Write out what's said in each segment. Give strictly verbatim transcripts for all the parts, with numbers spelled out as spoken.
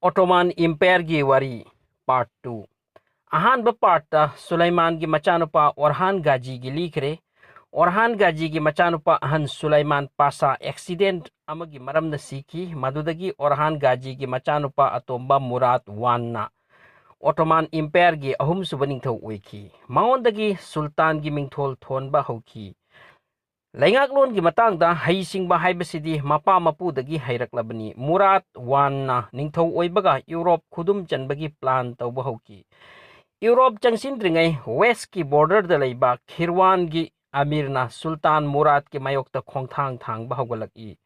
Ottoman Empireꯒꯤ ꯋꯥꯔꯤ, Part two꯫ ꯑꯍꯥꯟꯕ partꯇ ꯁꯨꯂꯩꯃꯥꯟꯒꯤ ꯃꯆꯥꯅꯨꯄꯥ ꯑꯣꯔꯍꯥꯟ ꯒꯥꯖꯤꯒꯤ ꯂꯤꯈ꯭ꯔꯦ꯫ ꯑꯣꯔꯍꯥꯟ ꯒꯥꯖꯤꯒꯤ ꯃꯆꯥꯅꯨꯄꯥ ꯑꯍꯟ ꯁꯨꯂꯩꯃꯥꯟ ꯄꯥꯁꯥ accident ꯑꯃꯒꯤ ꯃꯔꯝꯅ ꯁꯤꯈꯤ꯫ ꯃꯗꯨꯗꯒꯤ ꯑꯣꯔꯍꯥꯟ ꯒꯥꯖꯤꯒꯤ ꯃꯆꯥꯅꯨꯄꯥ ꯑꯇꯣꯝꯕ ꯃꯨꯔꯥꯠ ꯋꯥꯟꯅ Ottoman Empireꯒꯤ ꯑꯍꯨꯝꯁꯨꯕ ꯅꯤꯡꯊꯧ ꯑꯣꯏꯈꯤ꯫ ꯃꯉꯣꯟꯗꯒꯤ ꯁꯨꯜꯇꯥꯟꯒꯤ ꯃꯤꯡꯊꯣꯜ ꯊꯣꯟꯕ ꯍꯧꯈꯤ꯫ ꯂꯩꯉꯥꯛꯂꯣꯟꯒꯤ ꯃꯇꯥꯡꯗ ꯍꯩꯁꯤꯡꯕ ꯍꯥꯏꯕꯁꯤꯗꯤ ꯃꯄꯥ ꯃꯄꯨꯗꯒꯤ ꯍꯩꯔꯛꯂꯕꯅꯤ꯫ ꯃꯨꯔꯥꯠ ꯋꯥꯟꯅ ꯅꯤꯡꯊꯧ ꯑꯣꯏꯕꯒ ꯌꯨꯔꯣꯞ ꯈꯨꯗꯨꯝ ꯆꯟꯕꯒꯤ plan ꯇꯧꯕ ꯍꯧꯈꯤ꯫ ꯌꯨꯔꯣꯞ ꯆꯪꯁꯤꯟꯗ꯭ꯔꯤꯉꯩ westꯀꯤ borderꯗ ꯂꯩꯕ ꯈꯤꯔꯋꯥꯟꯒꯤ ꯑꯃꯤꯔꯅ ꯁꯨꯜꯇꯥꯟ ꯃꯨꯔꯥꯠꯀꯤ ꯃꯥꯌꯣꯛꯇ ꯈꯣꯡꯊꯥꯡ ꯊꯥꯡꯕ ꯍꯧꯒꯠꯂꯛꯏ꯫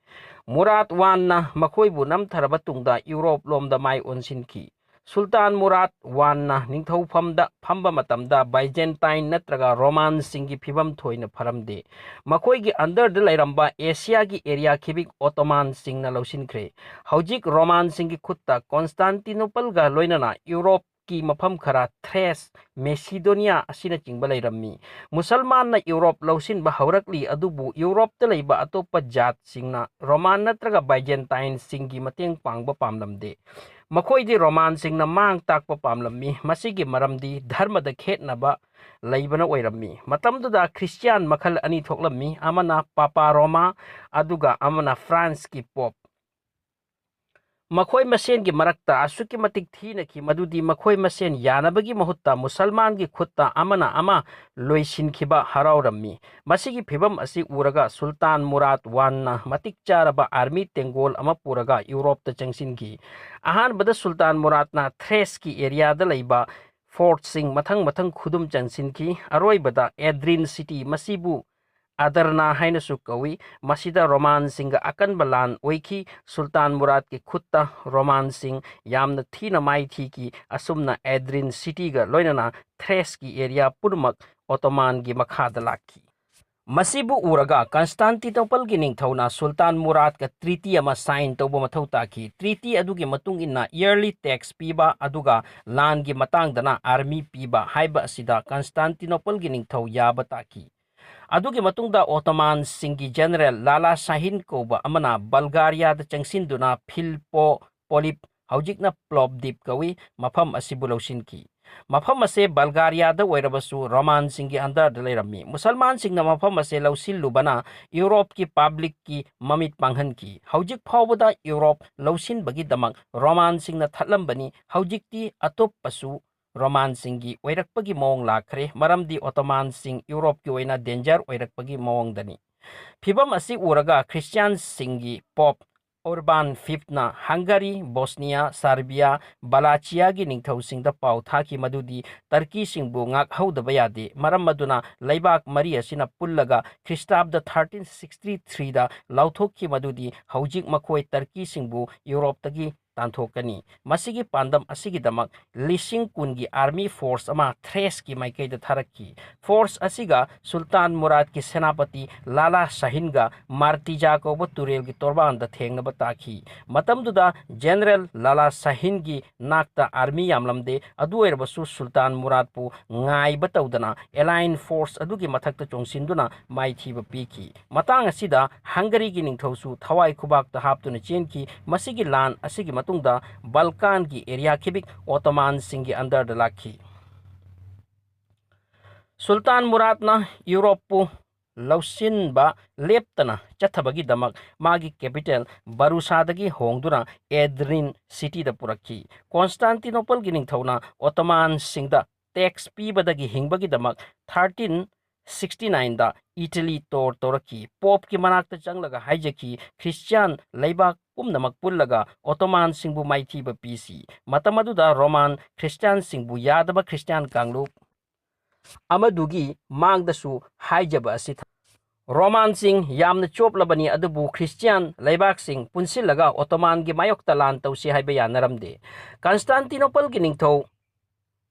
ꯃꯨꯔꯥꯠ ꯋꯥꯟꯅ ꯃꯈꯣꯏꯕꯨ ꯅꯝꯊꯔꯕ ꯇꯨꯡꯗ ꯌꯨꯔꯣꯞ ꯂꯣꯝꯗ ꯃꯥꯏ ꯑꯣꯟꯁꯤꯟꯈꯤ꯫ ꯁꯨꯜꯇꯥꯟ ꯃꯨꯔꯥꯠ ꯋꯥꯟꯅ ꯅꯤꯡꯊꯧꯐꯝꯗ ꯐꯝꯕ ꯃꯇꯝꯗ Byzantine ꯅꯠꯇ꯭ꯔꯒ Romanꯁꯤꯡꯒꯤ ꯐꯤꯕꯝ ꯊꯣꯏꯅ ꯐꯔꯝꯗꯦ꯫ ꯃꯈꯣꯏꯒꯤ underꯗ ꯂꯩꯔꯝꯕ ꯑꯦꯁꯤꯌꯥꯒꯤ area ꯈꯤꯕꯤꯛ Ottomanꯁꯤꯡꯅ ꯂꯧꯁꯤꯟꯈ꯭ꯔꯦ꯫ ꯍꯧꯖꯤꯛ Romanꯁꯤꯡꯒꯤ ꯈꯨꯠꯇ ꯀꯣꯟꯁꯇꯥꯟꯇꯤꯅꯣꯄꯜꯒ ꯂꯣꯏꯅꯅ ꯌꯨꯔꯣꯞꯀꯤ ꯃꯐꯝ ꯈꯔ, ꯊ꯭ꯔꯦꯁ, ꯃꯦꯁꯤꯗꯣꯅꯤꯌꯥ ꯑꯁꯤꯅꯆꯤꯡꯕ ꯂꯩꯔꯝꯃꯤ꯫ ꯃꯨꯁꯜꯃꯥꯟꯅ ꯌꯨꯔꯣꯞ ꯂꯧꯁꯤꯟꯕ ꯍꯧꯔꯛꯂꯤ, ꯑꯗꯨꯕꯨ ꯌꯨꯔꯣꯞꯇ ꯂꯩꯕ ꯑꯇꯣꯞꯄ ꯖꯥꯠꯁꯤꯡꯅ Roman ꯅꯠꯇ꯭ꯔꯒ Byzantineꯁꯤꯡꯒꯤ ꯃꯇꯦꯡ ꯄꯥꯡꯕ ꯄꯥꯝꯂꯝꯗꯦ꯫ ꯃꯈꯣꯏꯗꯤ Romanꯁꯤꯡꯅ ꯃꯥꯡ ꯇꯥꯛꯄ ꯄꯥꯝꯂꯝꯃꯤ꯫ ꯃꯁꯤꯒꯤ ꯃꯔꯝꯗꯤ ꯙꯔꯃꯗ ꯈꯦꯠꯅꯕ ꯂꯩꯕꯅ ꯑꯣꯏꯔꯝꯃꯤ꯫ ꯃꯇꯝꯗꯨꯗ ꯈ꯭ꯔꯤꯁꯇꯤꯌꯥꯟ ꯃꯈꯜ ꯑꯅꯤ ꯊꯣꯛꯂꯝꯃꯤ, ꯑꯃꯅ ꯄꯥꯄꯥ ꯔꯣꯃꯥ, ꯑꯗꯨꯒ ꯑꯃꯅ ꯐ꯭ꯔꯥꯟꯁꯀꯤ ꯄꯣꯞ꯫ ꯃꯈꯣꯏ ꯃꯁꯦꯟꯒꯤ ꯃꯔꯛꯇ ꯑꯁꯨꯛꯀꯤ ꯃꯇꯤꯛ ꯊꯤꯅꯈꯤ ꯃꯗꯨꯗꯤ ꯃꯈꯣꯏ ꯃꯁꯦꯟ ꯌꯥꯅꯕꯒꯤ ꯃꯍꯨꯠꯇ ꯃꯨꯁꯜꯃꯥꯟꯒꯤ ꯈꯨꯠꯇ ꯑꯃꯅ ꯑꯃ ꯂꯣꯏꯁꯤꯟꯈꯤꯕ ꯍꯔꯥꯎꯔꯝꯃꯤ꯫ ꯃꯁꯤꯒꯤ ꯐꯤꯚꯝ ꯑꯁꯤ ꯎꯔꯒ ꯁꯨꯜꯇꯥꯟ ꯃꯨꯔꯥꯠ ꯋꯥꯟꯅ ꯃꯇꯤꯛ ꯆꯥꯔꯕ army ꯇꯦꯡꯒꯣꯜ ꯑꯃ ꯄꯨꯔꯒ ꯌꯨꯔꯣꯞꯇ ꯆꯪꯁꯤꯟꯈꯤ꯫ ꯑꯍꯥꯟꯕꯗ ꯁꯨꯜꯇꯥꯟ ꯃꯨꯔꯥꯠꯅ ꯊ꯭ꯔꯦꯁꯀꯤ areaꯗ ꯂꯩꯕ fortꯁꯤꯡ ꯃꯊꯪ ꯃꯊꯪ ꯈꯨꯗꯨꯝ ꯆꯟꯁꯤꯟꯈꯤ꯫ ꯑꯔꯣꯏꯕꯗ Adrian city, ꯃꯁꯤꯕꯨ ꯑꯗꯔꯅꯥ ꯍꯥꯏꯅꯁꯨ ꯀꯧꯏ, ꯃꯁꯤꯗ Romanꯁꯤꯡꯒ ꯑꯀꯟꯕ ꯂꯥꯟ ꯑꯣꯏꯈꯤ꯫ ꯁꯨꯜꯇꯥꯟ ꯃꯨꯔꯥꯠꯀꯤ ꯈꯨꯠꯇ Romanꯁꯤꯡ ꯌꯥꯝꯅ ꯊꯤꯅ ꯃꯥꯏꯊꯤꯈꯤ꯫ ꯑꯁꯨꯝꯅ Adrian cityꯒ ꯂꯣꯏꯅꯅ ꯊ꯭ꯔꯦꯁꯀꯤ area ꯄꯨꯝꯅꯃꯛ Ottomanꯒꯤ ꯃꯈꯥꯗ ꯂꯥꯛꯈꯤ꯫ ꯃꯁꯤꯕꯨ ꯎꯔꯒ ꯀꯟꯁꯇꯥꯟꯇꯤꯅꯣꯄꯜꯒꯤ ꯅꯤꯡꯊꯧꯅ ꯁꯨꯜꯇꯥꯟ ꯃꯨꯔꯥꯠꯀ treaty ꯑꯃ sign ꯇꯧꯕ ꯃꯊꯧ ꯇꯥꯈꯤ꯫ Treaty ꯑꯗꯨꯒꯤ ꯃꯇꯨꯡ ꯏꯟꯅ yearly tax ꯄꯤꯕ ꯑꯗꯨꯒ ꯂꯥꯟꯒꯤ ꯃꯇꯥꯡꯗꯅ army ꯄꯤꯕ ꯍꯥꯏꯕ ꯑꯁꯤꯗ ꯀꯟꯁꯇꯥꯟꯇꯤꯅꯣꯄꯜꯒꯤ ꯅꯤꯡꯊꯧ ꯌꯥꯕ ꯇꯥꯈꯤ꯫ ꯑꯗꯨꯒꯤ ꯃꯇꯨꯡꯗ Ottomanꯁꯤꯡꯒꯤ general ꯂꯥꯂꯥ ꯁꯥꯍꯤꯟ ꯀꯧꯕ ꯑꯃꯅ ꯕꯜꯒꯥꯔꯤꯌꯥꯗ ꯆꯪꯁꯤꯟꯗꯨꯅ ꯐꯤꯜꯄꯣ ꯄꯣꯂꯤꯞ ꯍꯧꯖꯤꯛꯅ ꯄ꯭ꯂꯣꯞꯗꯤꯞ ꯀꯧꯏ, ꯃꯐꯝ ꯑꯁꯤꯕꯨ ꯂꯧꯁꯤꯟꯈꯤ꯫ ꯃꯐꯝ ꯑꯁꯦ ꯕꯜꯒꯥꯔꯤꯌꯥꯗ ꯑꯣꯏꯔꯕꯁꯨ ꯔꯣꯃꯥꯟꯁꯤꯡꯒꯤ ꯑꯟꯗꯔꯗ ꯂꯩꯔꯝꯃꯤ꯫ ꯃꯨꯁꯜꯃꯥꯟꯁꯤꯡꯅ ꯃꯐꯝ ꯑꯁꯦ ꯂꯧꯁꯤꯜꯂꯨꯕꯅ ꯌꯨꯔꯣꯞꯀꯤ ꯄꯕ꯭ꯂꯤꯛꯀꯤ ꯃꯃꯤꯠ ꯄꯥꯡꯍꯟꯈꯤ꯫ ꯍꯧꯖꯤꯛ ꯐꯥꯎꯕꯗ ꯌꯨꯔꯣꯞ ꯂꯧꯁꯤꯟꯕꯒꯤꯗꯃꯛ ꯔꯣꯃꯥꯟꯁꯤꯡꯅ ꯊꯠꯂꯝꯕꯅꯤ꯫ ꯍꯧꯖꯤꯛꯇꯤ ꯑꯇꯣꯞꯄꯁꯨ ꯔꯣꯃꯥꯟꯁꯤꯡꯒꯤ ꯑꯣꯏꯔꯛꯄꯒꯤ ꯃꯑꯣꯡ ꯂꯥꯛꯈ꯭ꯔꯦ, ꯃꯔꯝꯗꯤ ꯑꯣꯇꯣꯃꯥꯟꯁꯤꯡ ꯌꯨꯔꯣꯞꯀꯤ ꯑꯣꯏꯅ ꯗꯦꯟꯖꯔ ꯑꯣꯏꯔꯛꯄꯒꯤ ꯃꯑꯣꯡꯗꯅꯤ꯫ ꯐꯤꯚꯝ ꯑꯁꯤ ꯎꯔꯒ ꯈ꯭ꯔꯤꯁꯇꯤꯌꯥꯟꯁꯤꯡꯒꯤ ꯄꯣꯞ ꯎꯔꯕꯥꯟ ꯐꯤꯐꯅ ꯍꯪꯒꯔꯤ, ꯕꯣꯁꯅꯤꯌꯥ, ꯁꯥꯔꯕꯤꯌꯥ, ꯕꯂꯥꯆꯤꯌꯥꯒꯤ ꯅꯤꯡꯊꯧꯁꯤꯡꯗ ꯄꯥꯎ ꯊꯥꯈꯤ ꯃꯗꯨꯗꯤ ꯇꯔꯀꯤꯁꯤꯡꯕꯨ ꯉꯥꯛꯍꯧꯗꯕ ꯌꯥꯗꯦ꯫ ꯃꯔꯝ ꯑꯗꯨꯅ ꯂꯩꯕꯥꯛ ꯃꯔꯤ ꯑꯁꯤꯅ ꯄꯨꯜꯂꯒ ꯈ꯭ꯔꯤꯁꯇꯥꯕꯗ ꯊꯥꯔꯇꯤꯟ ꯁꯤꯛꯁꯇꯤ ꯊ꯭ꯔꯤꯗ ꯂꯥꯎꯊꯣꯛꯈꯤ ꯃꯗꯨꯗꯤ ꯍꯧꯖꯤꯛ ꯃꯈꯣꯏ ꯇꯔꯀꯤꯁꯤꯡꯕꯨ ꯌꯨꯔꯣꯞꯇꯒꯤ ꯇꯥꯟꯊꯣꯛꯀꯅꯤ꯫ ꯃꯁꯤꯒꯤ ꯄꯥꯟꯗꯝ ꯑꯁꯤꯒꯤꯗꯃꯛ ꯂꯤꯁꯤꯡ ꯀꯨꯟꯒꯤ ꯑꯥꯔꯃꯤ ꯐꯣꯔꯁ ꯑꯃ ꯊ꯭ꯔꯦꯁꯀꯤ ꯃꯥꯏꯀꯩꯗ ꯊꯥꯔꯛꯈꯤ꯫ ꯐꯣꯔꯁ ꯑꯁꯤꯒ ꯁꯨꯜꯇꯥꯟ ꯃꯨꯔꯥꯗꯀꯤ ꯁꯦꯅꯥꯄꯇꯤ ꯂꯥꯂꯥ ꯁꯥꯍꯤꯟꯒ ꯃꯥꯔꯇꯤꯖꯥ ꯀꯧꯕ ꯇꯨꯔꯦꯜꯒꯤ ꯇꯣꯔꯕꯥꯟꯗ ꯊꯦꯡꯅꯕ ꯇꯥꯈꯤ꯫ ꯃꯇꯝꯗꯨꯗ ꯖꯦꯅꯔꯦꯜ ꯂꯥꯂꯥ ꯁꯥꯍꯤꯟꯒꯤ ꯅꯥꯛꯇ ꯑꯥꯔꯃꯤ ꯌꯥꯝꯂꯝꯗꯦ꯫ ꯑꯗꯨ ꯑꯣꯏꯔꯕꯁꯨ ꯁꯨꯜꯇꯥꯟ ꯃꯨꯔꯥꯗꯄꯨ ꯉꯥꯏꯕ ꯇꯧꯗꯅ ꯑꯦꯂꯥꯏꯟ ꯐꯣꯔꯁ ꯑꯗꯨꯒꯤ ꯃꯊꯛꯇ ꯆꯣꯡꯁꯤꯟꯗꯨꯅ ꯃꯥꯏꯊꯤꯕ ꯄꯤꯈꯤ꯫ ꯃꯇꯥꯡ ꯑꯁꯤꯗ ꯍꯪꯒꯔꯤꯒꯤ ꯅꯤꯡꯊꯧꯁꯨ ꯊꯋꯥꯏ ꯈꯨꯕꯥꯛꯇ ꯍꯥꯞꯇꯨꯅ ꯆꯦꯟꯈꯤ꯫ ꯃꯁꯤꯒꯤ ꯂꯥꯟ ꯑꯁꯤꯒꯤ ꯃꯇꯨꯡꯗ ꯕꯜꯀꯥꯟꯒꯤ ꯑꯦꯔꯤꯌꯥ ꯈꯤꯕꯤꯛ ꯑꯣꯇꯣꯃꯥꯟꯁꯤꯡꯒꯤ ꯑꯟꯗꯔꯗ ꯂꯥꯛꯈꯤ꯫ ꯁꯨꯜꯇꯥꯟ ꯃꯨꯔꯥꯗꯅ ꯌꯨꯔꯣꯞꯄꯨ ꯂꯧꯁꯤꯟꯕ ꯂꯦꯞꯇꯅ ꯆꯠꯊꯕꯒꯤꯗꯃꯛ ꯃꯥꯒꯤ ꯀꯦꯄꯤꯇꯦꯜ ꯕꯔꯨꯁꯥꯗꯒꯤ ꯍꯣꯡꯗꯨꯅ ꯑꯦꯗ꯭ꯔꯤꯟ ꯁꯤꯇꯤꯗ ꯄꯨꯔꯛꯈꯤ꯫ ꯀꯣꯟꯁꯇꯥꯟꯇꯤꯅꯣꯄꯜꯒꯤ ꯅꯤꯡꯊꯧꯅ ꯑꯣꯇꯣꯃꯥꯟꯁꯤꯡꯗ ꯇꯦꯛꯁ ꯄꯤꯕꯗꯒꯤ ꯍꯤꯡꯕꯒꯤꯗꯃꯛ ꯊꯥꯔꯇꯤꯟ ꯁꯤꯛꯁꯇꯤ ꯅꯥꯏꯟꯗ ꯏꯇꯂꯤ ꯇꯣꯔ ꯇꯧꯔꯛꯈꯤ꯫ ꯄꯣꯞꯀꯤ ꯃꯅꯥꯛꯇ ꯆꯪꯂꯒ ꯍꯥꯏꯖꯈꯤ, "ꯈ꯭ꯔꯤꯁꯇꯤꯌꯥꯟ ꯂꯩꯕꯥꯛ ꯄꯨꯝꯅꯃꯛ ꯄꯨꯜꯂꯒ ꯑꯣꯇꯣꯃꯥꯟꯁꯤꯡꯕꯨ ꯃꯥꯏꯊꯤꯕ ꯄꯤꯁꯤ"꯫ ꯃꯇꯝ ꯑꯗꯨꯗ ꯔꯣꯃꯥꯟ ꯈ꯭ꯔꯤꯁꯇꯤꯌꯥꯟꯁꯤꯡꯕꯨ ꯌꯥꯗꯕ ꯈ꯭ꯔꯤꯁꯇꯤꯌꯥꯟ ꯀꯥꯡꯂꯨꯞ ꯑꯃꯗꯨꯒꯤ ꯃꯥꯡꯗꯁꯨ ꯍꯥꯏꯖꯕ ꯑꯁꯤ ꯊ-, ꯔꯣꯃꯥꯟꯁꯤꯡ ꯌꯥꯝꯅ ꯆꯣꯞꯂꯕꯅꯤ, ꯑꯗꯨꯕꯨ ꯈ꯭ꯔꯤꯁꯇꯤꯌꯥꯟ ꯂꯩꯕꯥꯛꯁꯤꯡ ꯄꯨꯟꯁꯤꯜꯂꯒ ꯑꯣꯇꯣꯃꯥꯟꯒꯤ ꯃꯥꯌꯣꯛꯇ ꯂꯥꯟ ꯇꯧꯁꯤ ꯍꯥꯏꯕ ꯌꯥꯅꯔꯝꯗꯦ꯫ ꯀꯟꯁꯇꯥꯟꯇꯤꯅꯣꯄꯜꯒꯤ ꯅꯤꯡꯊꯧ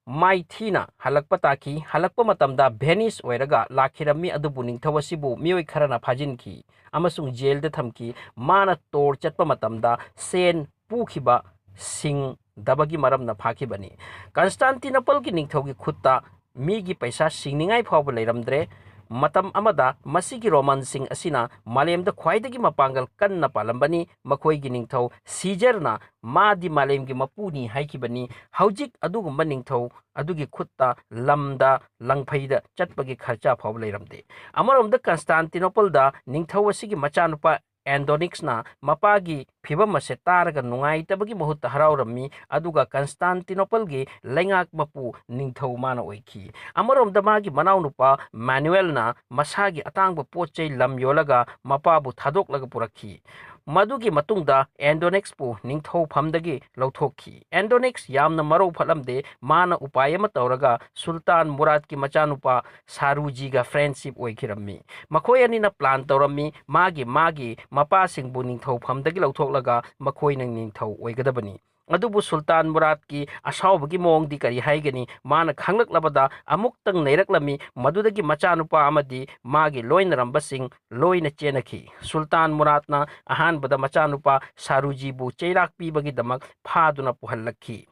ꯃꯥꯏꯊꯤꯅ ꯍꯜꯂꯛꯄ ꯇꯥꯈꯤ꯫ ꯍꯜꯂꯛꯄ ꯃꯇꯝꯗ ꯚꯦꯅꯤꯁ ꯑꯣꯏꯔꯒ ꯂꯥꯛꯈꯤꯔꯝꯃꯤ, ꯑꯗꯨꯕꯨ ꯅꯤꯡꯊꯧ ꯑꯁꯤꯕꯨ ꯃꯤꯑꯣꯏ ꯈꯔꯅ ꯐꯥꯖꯤꯟꯈꯤ ꯑꯃꯁꯨꯡ ꯖꯦꯜꯗ ꯊꯝꯈꯤ꯫ ꯃꯥꯅ ꯇꯣꯔ ꯆꯠꯄ ꯃꯇꯝꯗ ꯁꯦꯟ ꯄꯨꯈꯤꯕ ꯁꯤꯡꯗꯕꯒꯤ ꯃꯔꯝꯅ ꯐꯥꯈꯤꯕꯅꯤ꯫ ꯀꯟꯁꯇꯥꯟꯇꯤꯅꯣꯄꯜꯒꯤ ꯅꯤꯡꯊꯧꯒꯤ ꯈꯨꯠꯇ ꯃꯤꯒꯤ ꯄꯩꯁꯥ ꯁꯤꯡꯅꯤꯡꯉꯥꯏ ꯐꯥꯎꯕ ꯂꯩꯔꯝꯗ꯭ꯔꯦ꯫ ꯃꯇꯝ ꯑꯃꯗ ꯃꯁꯤꯒꯤ ꯔꯣꯃꯥꯟꯁꯤꯡ ꯑꯁꯤꯅ ꯃꯥꯂꯦꯝꯗ ꯈ꯭ꯋꯥꯏꯗꯒꯤ ꯃꯄꯥꯡꯒꯜ ꯀꯟꯅ ꯄꯥꯜꯂꯝꯕꯅꯤ꯫ ꯃꯈꯣꯏꯒꯤ ꯅꯤꯡꯊꯧ ꯁꯤꯖꯔꯅ ꯃꯥꯗꯤ ꯃꯥꯂꯦꯝꯒꯤ ꯃꯄꯨꯅꯤ ꯍꯥꯏꯈꯤꯕꯅꯤ꯫ ꯍꯧꯖꯤꯛ ꯑꯗꯨꯒꯨꯝꯕ ꯅꯤꯡꯊꯧ ꯑꯗꯨꯒꯤ ꯈꯨꯠꯇ ꯂꯝꯗ ꯂꯪꯐꯩꯗ ꯆꯠꯄꯒꯤ ꯈꯔꯆꯥ ꯐꯥꯎꯕ ꯂꯩꯔꯝꯗꯦ꯫ ꯑꯃꯔꯣꯝꯗ ꯀꯟꯁꯇꯥꯟꯇꯤꯅꯣꯄꯜꯗ ꯅꯤꯡꯊꯧ ꯑꯁꯤꯒꯤ ꯃꯆꯥꯅꯨꯄꯥ ꯑꯦꯟꯗꯣꯅꯤꯛꯁꯅ ꯃꯄꯥꯒꯤ ꯐꯤꯕꯝ ꯑꯁꯦ ꯇꯥꯔꯒ ꯅꯨꯡꯉꯥꯏꯇꯕꯒꯤ ꯃꯍꯨꯠꯇ ꯍꯔꯥꯎꯔꯝꯃꯤ, ꯑꯗꯨꯒ ꯀꯟꯁꯇꯥꯟꯇꯤꯅꯣꯄꯜꯒꯤ ꯂꯩꯉꯥꯛ ꯃꯄꯨ ꯅꯤꯡꯊꯧ ꯃꯥꯅ ꯑꯣꯏꯈꯤ꯫ ꯑꯃꯔꯣꯝꯗ ꯃꯥꯒꯤ ꯃꯅꯥꯎꯅꯨꯄꯥ ꯃꯥꯅꯨꯑꯦꯜꯅ ꯃꯁꯥꯒꯤ ꯑꯇꯥꯡꯕ ꯄꯣꯠ ꯆꯩ ꯂꯝ ꯌꯣꯜꯂꯒ ꯃꯄꯥꯕꯨ ꯊꯥꯗꯣꯛꯂꯒ ꯄꯨꯔꯛꯈꯤ꯫ ꯃꯗꯨꯒꯤ ꯃꯇꯨꯡꯗ ꯑꯦꯟꯗꯣꯅꯤꯛꯁꯄꯨ ꯅꯤꯡꯊꯧ ꯐꯝꯗꯒꯤ ꯂꯧꯊꯣꯛꯈꯤ꯫ ꯑꯦꯟꯗꯣꯅꯤꯛꯁ ꯌꯥꯝꯅ ꯃꯔꯧ ꯐꯠꯂꯝꯗꯦ꯫ ꯃꯥꯅ ꯎꯄꯥꯏ ꯑꯃ ꯇꯧꯔꯒ ꯁꯨꯜꯇꯥꯟ ꯃꯨꯔꯥꯠꯀꯤ ꯃꯆꯥꯅꯨꯄꯥ ꯁꯥꯔꯨꯖꯤꯒ ꯐ꯭ꯔꯦꯟꯁꯤꯞ ꯑꯣꯏꯈꯤꯔꯝꯃꯤ꯫ ꯃꯈꯣꯏ ꯑꯅꯤꯅ ꯄ꯭ꯂꯥꯟ ꯇꯧꯔꯝꯃꯤ, ꯃꯥꯒꯤ ꯃꯥꯒꯤ ꯃꯄꯥꯁꯤꯡꯕꯨ ꯅꯤꯡꯊꯧ ꯐꯝꯗꯒꯤ ꯂꯧꯊꯣꯛꯂꯒ ꯃꯈꯣꯏꯅ ꯅꯤꯡꯊꯧ ꯑꯣꯏꯒꯗꯕꯅꯤ꯫ ꯑꯗꯨꯕꯨ ꯁꯨꯜꯇꯥꯟ ꯃꯨꯔꯥꯠꯀꯤ ꯑꯁꯥꯎꯕꯒꯤ ꯃꯑꯣꯡꯗꯤ ꯀꯔꯤ ꯍꯥꯏꯒꯅꯤ? ꯃꯥꯅ ꯈꯪꯂꯛꯂꯕꯗ ꯑꯃꯨꯛꯇꯪ ꯅꯩꯔꯛꯂꯝꯃꯤ꯫ ꯃꯗꯨꯗꯒꯤ ꯃꯆꯥꯅꯨꯄꯥ ꯑꯃꯗꯤ ꯃꯥꯒꯤ ꯂꯣꯏꯅꯔꯝꯕꯁꯤꯡ ꯂꯣꯏꯅ ꯆꯦꯟꯅꯈꯤ꯫ ꯁꯨꯜꯇꯥꯟ ꯃꯨꯔꯥꯠꯅ ꯑꯍꯥꯟꯕꯗ ꯃꯆꯥꯅꯨꯄꯥ ꯁꯥꯔꯨꯖꯤꯕꯨ ꯆꯩꯔꯥꯛ ꯄꯤꯕꯒꯤꯗꯃꯛ ꯐꯥꯗꯨꯅ ꯄꯨꯍꯜꯂꯛꯈꯤ꯫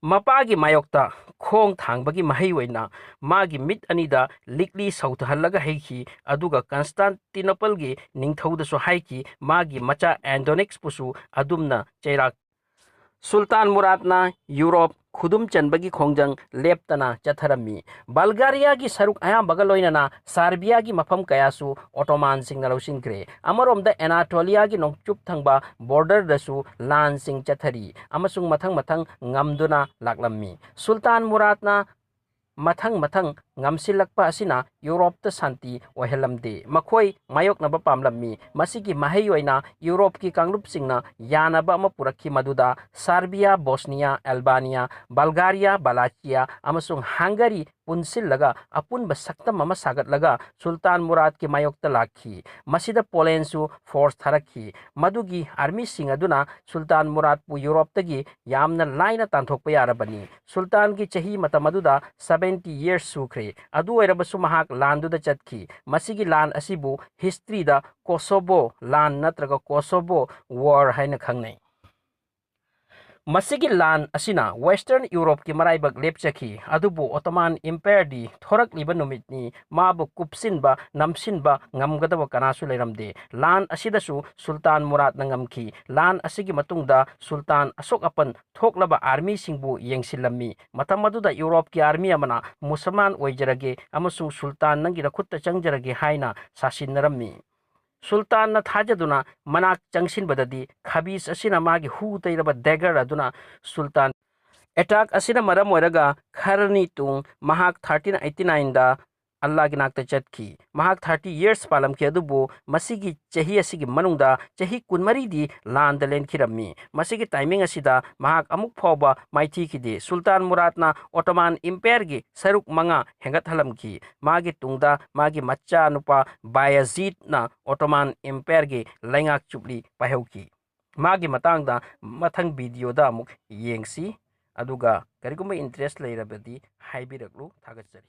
ꯃꯄꯥꯒꯤ ꯃꯥꯌꯣꯛꯇ ꯈꯣꯡ ꯊꯥꯡꯕꯒꯤ ꯃꯍꯩ ꯑꯣꯏꯅ ꯃꯥꯒꯤ ꯃꯤꯠ ꯑꯅꯤꯗ ꯂꯤꯛꯂꯤ ꯁꯧꯊꯍꯜꯂꯒ ꯍꯩꯈꯤ, ꯑꯗꯨꯒ ꯀꯟꯁꯇꯥꯟꯇꯤꯅꯣꯄꯜꯒꯤ ꯅꯤꯡꯊꯧꯗꯁꯨ ꯍꯥꯏꯈꯤ, ꯃꯥꯒꯤ ꯃꯆꯥ ꯑꯦꯟꯗꯣꯅꯤꯛꯁꯄꯨꯁꯨ ꯑꯗꯨꯝꯅ ꯆꯩꯔꯥꯛ꯫ ꯁꯨꯜꯇꯥꯟ ꯃꯨꯔꯥꯠꯅ ꯌꯨꯔꯣꯞ ꯈꯨꯗꯨꯝ ꯆꯟꯕꯒꯤ ꯈꯣꯡꯖꯪ ꯂꯦꯞꯇꯅ ꯆꯠꯊꯔꯝꯃꯤ꯫ ꯕꯜꯒꯥꯔꯤꯌꯥꯒꯤ ꯁꯔꯨꯛ ꯑꯌꯥꯝꯕꯒ ꯂꯣꯏꯅꯅ ꯁꯥꯔꯕꯤꯌꯥꯒꯤ ꯃꯐꯝ ꯀꯌꯥꯁꯨ ꯑꯣꯇꯣꯃꯥꯟꯁꯤꯡꯅ ꯂꯧꯁꯤꯟꯈ꯭ꯔꯦ꯫ ꯑꯃꯔꯣꯝꯗ ꯑꯦꯅꯥꯇꯣꯂꯤꯌꯥꯒꯤ ꯅꯣꯡꯆꯨꯞ ꯊꯪꯕ ꯕꯣꯔꯗꯔꯗꯁꯨ ꯂꯥꯟꯁꯤꯡ ꯆꯠꯊꯔꯤ, ꯑꯃꯁꯨꯡ ꯃꯊꯪ ꯃꯊꯪ ꯉꯝꯗꯨꯅ ꯂꯥꯛꯂꯝꯃꯤ꯫ ꯁꯨꯜꯇꯥꯟ ꯃꯨꯔꯥꯠꯅ ꯃꯊꯪ ꯃꯊꯪ ꯉꯝꯁꯤꯜꯂꯛꯄ ꯑꯁꯤꯅ ꯌꯨꯔꯣꯞꯇ ꯁꯥꯟꯇꯤ ꯑꯣꯏꯍꯜꯂꯝꯗꯦ꯫ ꯃꯈꯣꯏ ꯃꯥꯌꯣꯛꯅꯕ ꯄꯥꯝꯂꯝꯃꯤ꯫ ꯃꯁꯤꯒꯤ ꯃꯍꯩ ꯑꯣꯏꯅ ꯌꯨꯔꯣꯞꯀꯤ ꯀꯥꯡꯂꯨꯞꯁꯤꯡꯅ ꯌꯥꯅꯕ ꯑꯃ ꯄꯨꯔꯛꯈꯤ, ꯃꯗꯨꯗ ꯁꯥꯔꯕꯤꯌꯥ, ꯕꯣꯁꯅꯤꯌꯥ, ꯑꯦꯜꯕꯥꯅꯤꯌꯥ, ꯕꯜꯒꯥꯔꯤꯌꯥ, ꯕꯂꯥꯆꯤꯌꯥ ꯑꯃꯁꯨꯡ ꯍꯪꯒꯔꯤ ꯄꯨꯟꯁꯤꯜꯂꯒ ꯑꯄꯨꯟꯕ ꯁꯛꯇꯝ ꯑꯃ ꯁꯥꯒꯠꯂꯒ ꯁꯨꯜꯇꯥꯟ ꯃꯨꯔꯥꯠꯀꯤ ꯃꯥꯌꯣꯛꯇ ꯂꯥꯛꯈꯤ꯫ ꯃꯁꯤꯗ ꯄꯣꯂꯦꯟꯁꯨ ꯐꯣꯔꯁ ꯊꯥꯔꯛꯈꯤ꯫ ꯃꯗꯨꯒꯤ ꯑꯥꯔꯃꯤꯁꯤꯡ ꯑꯗꯨꯅ ꯁꯨꯜꯇꯥꯟ ꯃꯨꯔꯥꯠꯄꯨ ꯌꯨꯔꯣꯞꯇꯒꯤ ꯌꯥꯝꯅ ꯂꯥꯏꯅ ꯇꯥꯟꯊꯣꯛꯄ ꯌꯥꯔꯕꯅꯤ꯫ ꯁꯨꯜꯇꯥꯟꯒꯤ ꯆꯍꯤ ꯃꯇꯝ ꯑꯗꯨꯗ seventy years ꯁꯨꯈ꯭ꯔꯦ꯫ ꯑꯗꯨ ꯑꯣꯏꯔꯕꯁꯨ ꯃꯍꯥꯛ ꯂꯥꯟꯗꯨꯗ ꯆꯠꯈꯤ꯫ ꯃꯁꯤꯒꯤ ꯂꯥꯟ ꯑꯁꯤꯕꯨ ꯍꯤꯁꯇ꯭ꯔꯤꯗ ꯀꯣꯁꯣꯕꯣ ꯂꯥꯟ ꯅꯠꯇ꯭ꯔꯒ ꯀꯣꯁꯣꯕꯣ ꯋꯥꯔ ꯍꯥꯏꯅ ꯈꯪꯅꯩ꯫ ꯃꯁꯤꯒꯤ ꯂꯥꯟ ꯑꯁꯤꯅ Western Europeꯀꯤ ꯃꯔꯥꯏꯕꯛ ꯂꯦꯞꯆꯈꯤ, ꯑꯗꯨꯕꯨ Ottoman Empireꯗꯤ ꯊꯣꯔꯛꯂꯤꯕ ꯅꯨꯃꯤꯠꯅꯤ, ꯃꯥꯕꯨ ꯀꯨꯞꯁꯤꯟꯕ, ꯅꯝꯁꯤꯟꯕ ꯉꯝꯒꯗꯕ ꯀꯅꯥꯁꯨ ꯂꯩꯔꯝꯗꯦ꯫ ꯂꯥꯟ ꯑꯁꯤꯗꯁꯨ ꯁꯨꯜꯇꯥꯟ ꯃꯨꯔꯥꯗꯅ ꯉꯝꯈꯤ꯫ ꯂꯥꯟ ꯑꯁꯤꯒꯤ ꯃꯇꯨꯡꯗ ꯁꯨꯜꯇꯥꯟ ꯑꯁꯣꯛ ꯑꯄꯟ ꯊꯣꯛꯂꯕ ꯑꯥꯔꯃꯤꯁꯤꯡꯕꯨ ꯌꯦꯡꯁꯤꯜꯂꯝꯃꯤ꯫ ꯃꯇꯝ ꯑꯗꯨꯗ ꯌꯨꯔꯣꯞꯀꯤ ꯑꯥꯔꯃꯤ ꯑꯃꯅ ꯃꯨꯁꯜꯃꯥꯟ ꯑꯣꯏꯖꯔꯒꯦ ꯑꯃꯁꯨꯡ ꯁꯨꯜꯇꯥꯟ ꯅꯪꯒꯤ ꯅꯈꯨꯠꯇ ꯆꯪꯖꯔꯒꯦ ꯍꯥꯏꯅ ꯁꯥꯁꯤꯟꯅꯔꯝꯃꯤ꯫ ꯁꯨꯜꯇꯥꯟꯅ ꯊꯥꯖꯗꯨꯅ ꯃꯅꯥꯛ ꯆꯪꯁꯤꯟꯕꯗꯗꯤ ꯈꯕꯤꯁ ꯑꯁꯤꯅ ꯃꯥꯒꯤ ꯍꯨ ꯇꯩꯔꯕ dagger ꯑꯗꯨꯅ ꯁꯨꯜꯇꯥꯟ ꯑꯦꯇꯥꯛ ꯑꯁꯤꯅ ꯃꯔꯝ ꯑꯣꯏꯔꯒ ꯈꯔꯅꯤ ꯇꯨꯡ ꯃꯍꯥꯛ thirteen eighty nineꯗ ꯑꯜꯂꯥꯒꯤ ꯅꯥꯛꯇ ꯆꯠꯈꯤ꯫ ꯃꯍꯥꯛ thirty years ꯄꯥꯜꯂꯝꯈꯤ, ꯑꯗꯨꯕꯨ ꯃꯁꯤꯒꯤ ꯆꯍꯤ ꯑꯁꯤꯒꯤ ꯃꯅꯨꯡꯗ ꯆꯍꯤ ꯀꯨꯟꯃꯔꯤꯗꯤ ꯂꯥꯟꯗ ꯂꯦꯟꯈꯤꯔꯝꯃꯤ꯫ ꯃꯁꯤꯒꯤ timing ꯑꯁꯤꯗ ꯃꯍꯥꯛ ꯑꯃꯨꯛ ꯐꯥꯎꯕ ꯃꯥꯏꯊꯤꯈꯤꯗꯦ꯫ ꯁꯨꯜꯇꯥꯟ ꯃꯨꯔꯥꯗꯅ Ottoman Empireꯒꯤ ꯁꯔꯨꯛ ꯃꯉꯥ ꯍꯦꯟꯒꯠꯍꯜꯂꯝꯈꯤ꯫ ꯃꯥꯒꯤ ꯇꯨꯡꯗ ꯃꯥꯒꯤ ꯃꯆꯥꯅꯨꯄꯥ ꯕꯥꯌꯥꯖꯤꯠꯅ Ottoman Empireꯒꯤ ꯂꯩꯉꯥꯛ ꯆꯨꯞꯂꯤ ꯄꯥꯏꯍꯧꯈꯤ꯫ ꯃꯥꯒꯤ ꯃꯇꯥꯡꯗ ꯃꯊꯪ videoꯗ ꯑꯃꯨꯛ ꯌꯦꯡꯁꯤ꯫ ꯑꯗꯨꯒ ꯀꯔꯤꯒꯨꯝꯕ interest ꯂꯩꯔꯕꯗꯤ ꯍꯥꯏꯕꯤꯔꯛꯂꯨ꯫ ꯊꯥꯒꯠꯆꯔꯤ꯫